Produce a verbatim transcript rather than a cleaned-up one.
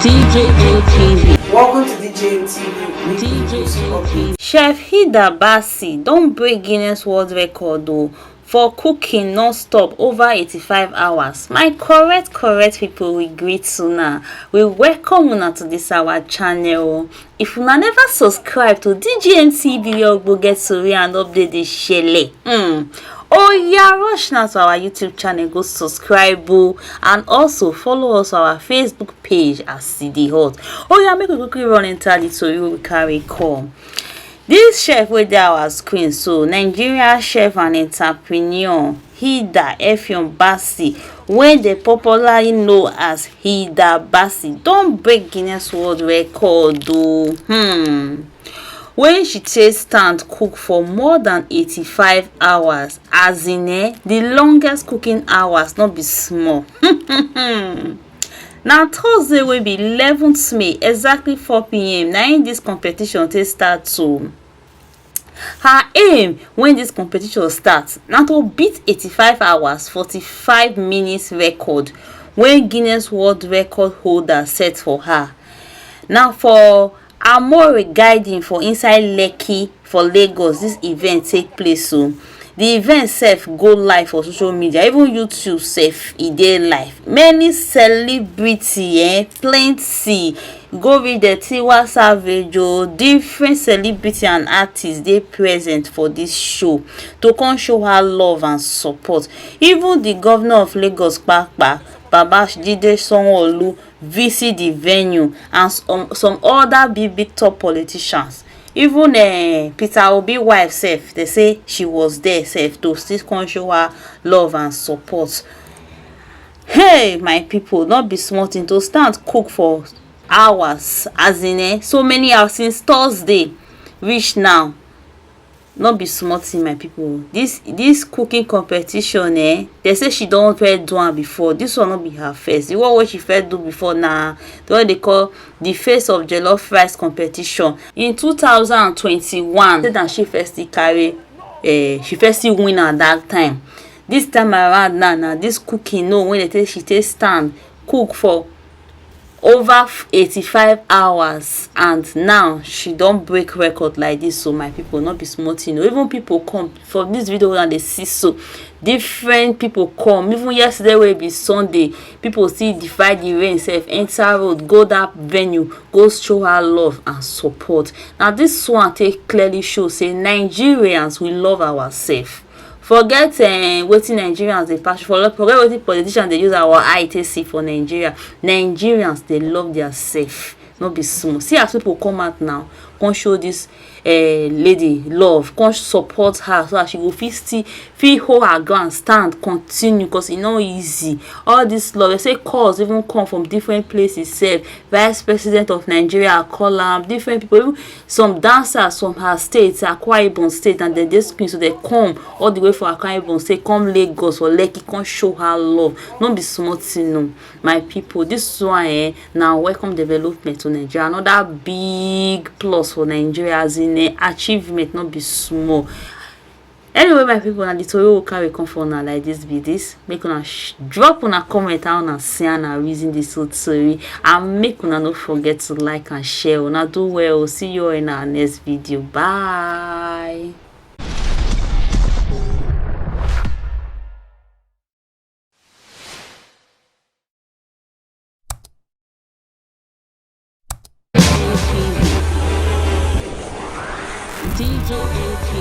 D J N T V. Welcome to D J N T V. D J N T V. Chef Hilda Bassi don break Guinness World Record o for cooking non-stop over eighty-five hours. My correct correct people, we greet una. We welcome una to this our channel o. If una never subscribe to D J N T V ogbonge tori and update dey shele, hmm, oya rush now to our YouTube channel go subscribe o, and also follow us for our Facebook page as e dey hot. Oya make we quickly run enter the tori wey we carry come. This chef wey dey our screen so, Nigeria chef and entrepreneur Hilda Effiong Bassi, wey dey popularly know as Hilda Bassi, don break Guinness World Record o. Hmm. When she take stand cook for more than eighty-five hours, as in, eh, the longest cooking hours, no be small. Na Thursday wey be eleventh May, exactly four p m, na im this competition take start o. Her aim when this competition start na to beat eighty-five hours, forty-five minutes record wey Guinness World Record holder set for her. Na for Amore Garden for inside Lekki for Lagos this event take place o. The event sef go live for social media, even YouTube sef e dey live. Many celebrity, eh, plenty, go reach the Tiwa Savage o, different celebrity and artists dey present for this show to come show her love and support. Even the governor of Lagos kpakpa, Babajide Sanwo-Olu, visit the venue and some, some other big big top politicians. Even, eh, Peter Obi wife sef, they say she was there sef to still come show her love and support. Hey, my people, not be small thing to stand cook for hours, as in, eh, so many hours since Thursday reach now. No be small thing, my people. This this cooking competition, eh, they say she don first do am before. This one no be her first. The one wey she first do before na the one they call the Face of Jollof Rice competition in two thousand and twenty-one. Say na she first still carry, eh, she first still win at that time. This time around now, na this cooking, no, when they take she take stand cook for over eighty-five hours, and now she don break record like this. So my people, no be small thing o. Even people come for this video wey una dey see so, different people come. Even yesterday wey be Sunday, people still defy the rain sef, enter road go that venue go show her love and support. Now this one take clearly show say Nigerians, we love ourselves. Forget, eh, wetin Nigerians dey pass for, forget wetin politicians dey use our eye take see for Nigeria. Nigerians dey love their self, no be small. See as people come out now, come show this, eh, lady love, come support her so that she go fit still fit hold her ground, stand, continue, 'cause e no easy. All this love, they say calls even come from different places sef. Vice President of Nigeria call am, different people, even some dancers from her state, Akwa Ibom State, and dem dey screen, so they come all the way from Akwa Ibom State, come Lagos for Lekki, come show her love. No be small thing, no, my people. This one, eh, na welcome development to Nigeria, another big plus for Nigeria, as in, eh, achievement, no be small. Anyway, my people, na the tori wey we carry come for una like this be this. Make una sh- drop una comment how una see and una reason this whole tori, and make una no forget to like and share. Una do well. See you all in our next video. Bye. D J A P.